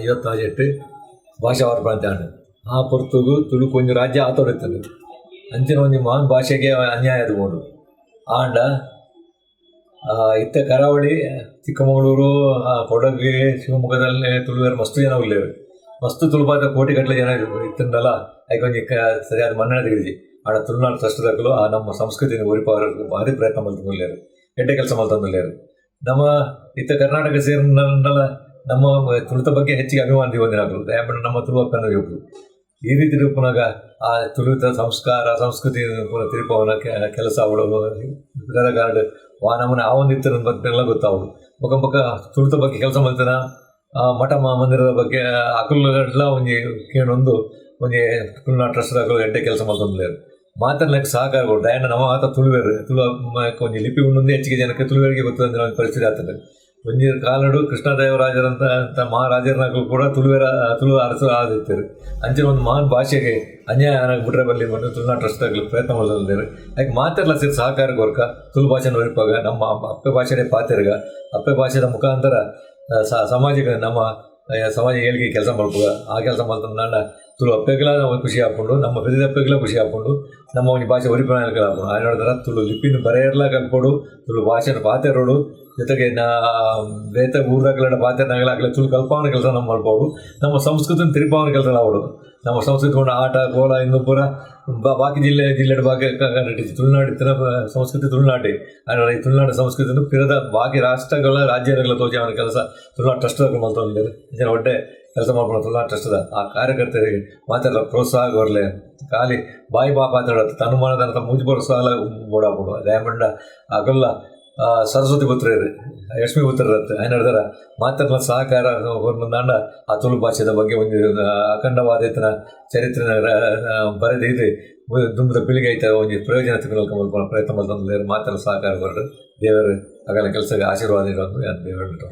ಐವತ್ತಾಜೆಟ್ ಭಾಷಾ ವಾರ ಆಂಡ್. ಆ ಪೊರ್ತುಗು ತುಳುಕು ಒಂಜಿ ರಾಜ್ಯ ಆತೊಡಿತ್ತುಂಡು. ಅಂಚಿನ ಒಂಜಿ ಮಾನ್ ಭಾಷೆಗೆ ಅನ್ಯಾಯ ಆದ್ ಆಂಡ ಇತ್ತೆ ಕರಾವಳಿ, ಚಿಕ್ಕಮಗಳೂರು, ಕೊಡಗು, ಶಿವಮೊಗ್ಗದಲ್ಲಿ ತುಳುವೆರ್ ಮಸ್ತ್ ಜನ ಉಲ್ಲೆರ್. ಮಸ್ತ್ ತುಳು ಭಾಷೆ ಕೋಟಿ ಗಟ್ಟಲೆ ಜನ ಇತ್ತುಂಡಲ ಐಕ್ ಒಂಜಿ ಸರಿಯಾದ ಮನ್ನಣೆ ತಿಕ್ಕಿಜಿ. ಆಂಡ ತುಳುನಾಡ್ ಟ್ರಸ್ಟ್ ದಕುಲು ಆ ನಮ್ಮ ಸಂಸ್ಕೃತಿನ್ ಒರಿಪಾವರೆ ಭಾರಿ ಪ್ರಯತ್ನ ಮಲ್ತೊಂದುಲ್ಲೆರ್, ಎಡ್ಡೆ ಕೆಲಸ ಮಲ್ತೊಂದುಲ್ಲೆರ್. ನಮ್ಮ ಇತ್ತೆ ಕರ್ನಾಟಕ ಸೇರಿನಂಡಲ ನಮ್ಮ ತುಳುತ ಬಗ್ಗೆ ಹೆಚ್ಚಿಗೆ ಅಭಿಮಾನ ದೀವೊಂದಿನಕುಲು ದಾಯೆ ಪಂಡ ನಮ್ಮ ತುಳು ಅಪ್ಪೆನ ಜೋಕುಲು. ಈ ರೀತಿ ಉಪ್ಪುನಗ ಆ ತುಳುತ ಸಂಸ್ಕಾರ ಸಂಸ್ಕೃತಿ ಪೂರ ತೆರಿಪಾವುನ ಕೆಲಸ ಅವಳು ಕಾರ್ಡ್ ವಾ ನಮೂನೆ ಆವೊಂದಿತ್ತಿನ ಬಗ್ಗೆ ಗೊತ್ತಾವು. ಬೊಕ ಬೊಕ ತುಳುತ ಬಗ್ಗೆ ಕೆಲಸ ಮಲ್ತಿನ ಮಠ ಮಂದಿರದ ಬಗ್ಗೆ ಅಕುಲುಲ ಒಂಜಿ ಕೇನೊಂದು ಒಂಜಿ ತುಳುನಾಡ್ ಟ್ರಸ್ಟ್ ದಕುಲು ಎಡ್ಡೆ ಕೆಲಸ ಮಲ್ತೊಂದುಲ್ಲೆರ್. ಮಾತೆರ್ಲಕ್ ಸಹಕಾರ ಕೊರೊಡು. ದಾಯೆ ನಮ್ಮ ಮಾತ ತುಳುವೆರ್, ತುಳು ಒಂಜಿ ಲಿಪಿ ಉಂಡುಂದು ಹೆಚ್ಚಿಗೆ ಜನಕ್ಕೆ ತುಳುವೆರಿಗೆ ಗೊತ್ತಂದಿನ ಒಂಜಿ ಪರಿಸ್ಥಿತಿ ಆತುಂಡು. ಒಂಜಿ ಕಾಲಡು ಕೃಷ್ಣದೇವರಾಜರಂತ ಮಹಾರಾಜರನಕುಲು ಕೂಡ ತುಳುವೆರ ತುಳು ಅರಸು ಆದಿತ್ತೆರ್. ಅಂಚಿನ ಒಂದು ಮಹಾನ್ ಭಾಷೆಗೆ ಅನ್ಯಾಯ ಆನಗ ಬುಡ್ರೆ ಬಲ್ಲಿ ಪಂದ್ ತುಳುನಾಡ್ ಟ್ರಸ್ಟ್ ದಕುಲು ಪ್ರಯತ್ನ ಮಲ್ತೊಂದುಲ್ಲೆರ್. ಐಕ್ ಮಾತೆರ್ಲ ಸೇರ್ದ್ ಸಹಕಾರ ಕೊರ್ಕ ತುಳು ಭಾಷೆನ್ ಒರಿಪಾಗ ನಮ್ಮ ಅಪ್ಪೆ ಭಾಷೆಡೇ ಪಾತೆರ್ಗ ಅಪ್ಪೆ ಭಾಷೆದ ಮುಖಾಂತರ ಸಮಾಜಕ್ಕೆ ನಮ್ಮ ಸಮಾಜ ಏಳ್ಗೆ ಕೆಲಸ ಮಲ್ಪುಗ. ಆ ಕೆಲಸ ಮಲ್ತೊಂದಾಂಡ ತುಳು ಅಪ್ಪೆಗ್ಲ ಖುಷಿ ಆಪುಂಡು, ನಮ್ಮ ಪೆದಿದಪ್ಪೆಗ್ಲ ಖುಷಿ ಆಪುಂಡು, ನಮ್ಮ ಒಂಜಿ ಭಾಷೆ ಒರಿಪುನಕುಲು ಆಪುಂಡು. ಆಯಿನಾಡ್ದರ ತುಳು ಲಿಪಿನ್ ಬರೆಯರ್ಲ ಕಲ್ಪೊಡು, ತುಳು ಭಾಷೆನ್ ಪಾತೆರೊಡು, ಜೊತೆಗೆ ಬೇತೆ ಊರ್ದಕ್ಲೆಡ ಪಾತೆರ್ನಗಲ ಅಕ್ಲೆ ತುಳು ಕಲ್ಪಾವುನ ಕೆಲಸ ನಮ್ಮ ಮಲ್ಪೊಡು, ನಮ್ಮ ಸಂಸ್ಕೃತಿನ್ ತೆರಿಪಾವುನ ಕೆಲಸ ಆವೊಡು. ನಮ್ಮ ಸಂಸ್ಕೃತಿ ಪಂಡ ಆಟ ಕೋಲ ಇಂದು ಪೂರ ಬಾಕಿ ಜಿಲ್ಲೆ ಜಿಲ್ಲೆಡ್ ಬಾಕಿ ತುಳುನಾಡು ಇತ್ತಿನ ಸಂಸ್ಕೃತಿ ತುಳುನಾಡೆ. ಆಂಡ ಈ ತುಳುನಾಡು ಸಂಸ್ಕೃತಿನ್ ಪಿರದ ಬಾಕಿ ರಾಷ್ಟ್ರಗಳ ರಾಜ್ಯಗಳ ತೋಜಾವುನ ಕೆಲಸ ತುಳುನಾಡ್ ಟ್ರಸ್ಟ್ ದಕುಲು ಮಲ್ತೊಂದುಲ್ಲೆರ್. ಇಂಚಿನ ಒಡ್ಡೆ ಕೆಲಸ ಮಲ್ಪುನ ತುಳುನಾಡ್ ಟ್ರಸ್ಟ್ ದ ಆ ಕಾರ್ಯಕರ್ತರಿಗೆ ಮಾತೆರ್ಲ ಪ್ರೋತ್ಸಾಹ ಕೊರ್ಲೆ. ಖಾಲಿ ಬಾಯಿ ಬಾ ಪಾತೆರೊಡು ತನುಮಾನದ ಮೂಜಿ ಪ್ರೋತ್ಸಾಹ ಬೋಡಾಪುಂಡು. ದಾಯೆ ಪಂಡ ಅಕುಲ್ಲ ಸರಸ್ವತಿ ಪುತ್ರೆರ್, ಲಕ್ಷ್ಮೀ ಪುತ್ರರತ್ತ್. ಆಯಿನಾಡ್ದರ ಮಾತೆರ್ನ ಸಹಕಾರ ಕೊರ್ಂದಾಂಡ ಆ ತುಳು ಭಾಷೆದ ಬಗ್ಗೆ ಒಂಜಿ ಅಖಂಡವಾದ ಇತ್ತಿನ ಚರಿತ್ರೆ ಬರೆದೀದ್ ದುಂಬುದ ಪೀಳಿಗೆ ಐತ ಒಂಜಿ ಪ್ರಯೋಜನ ತಿಕ್ಕುನಲ್ಪ ಮಲ್ಪುನ ಪ್ರಯತ್ನ ಮಲ್ತೊಂದುಲ್ಲೆರ್. ಮಾತೆರ್ಲ ಸಹಕಾರ ಕೊರಡ್. ದೇವೆರ್ ಅಗಲ ಕೆಲಸಗ್ ಆಶೀರ್ವಾದ ಇರೊಂದು ಯಾನ್ ದೇವೆರ್ಡ.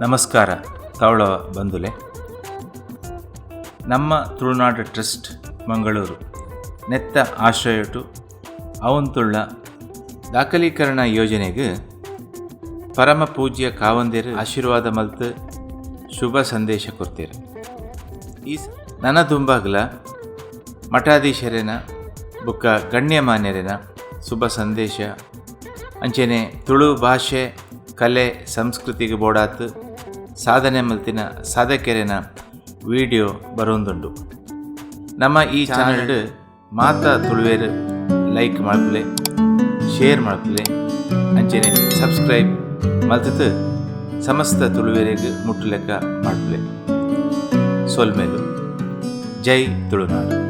ನಮಸ್ಕಾರ ತವಳ ಬಂಧುಲೆ. ನಮ್ಮ ತುಳುನಾಡು ಟ್ರಸ್ಟ್ ಮಂಗಳೂರು ನೆತ್ತ ಆಶ್ರಯಟು ಅವಂತುಳ್ಳ ದಾಖಲೀಕರಣ ಯೋಜನೆಗೆ ಪರಮ ಪೂಜ್ಯ ಕಾವಂದಿರು ಆಶೀರ್ವಾದ ಮಲ್ತು ಶುಭ ಸಂದೇಶ ಕೊರ್ತೀರು. ಈ ನನ ದುಂಬಾಗ್ಲ ಮಠಾಧೀಶರೇನ ಬುಕ್ಕ ಗಣ್ಯಮಾನ್ಯರೇನ ಶುಭ ಸಂದೇಶ ಅಂಚೆನೆ ತುಳು ಭಾಷೆ ಕಲೆ ಸಂಸ್ಕೃತಿಗೆ ಬೋಡಾತ್ ಸಾಧನೆ ಮಲ್ತಿನ ಸಾಧಕೆರೆನ ವಿಡಿಯೋ ಬರೋಂದುಂಡು. ನಮ್ಮ ಈ ಚಾನಲ್ ಮಾತ ತುಳುವೇರು ಲೈಕ್ ಮಲ್ಪುಲೆ, ಶೇರ್ ಮಲ್ಪುಲೆ, ಅಂಚೆನೆ ಸಬ್ಸ್ಕ್ರೈಬ್ ಮಲ್ತುತು ಸಮಸ್ತ ತುಳುವೆರೆಗ್ ಮುಟ್ಟುಲೆಕ್ಕ ಮಲ್ಪುಲೆ. ಸೊಲ್ಮೆಲು. ಜೈ ತುಳುನಾಡು.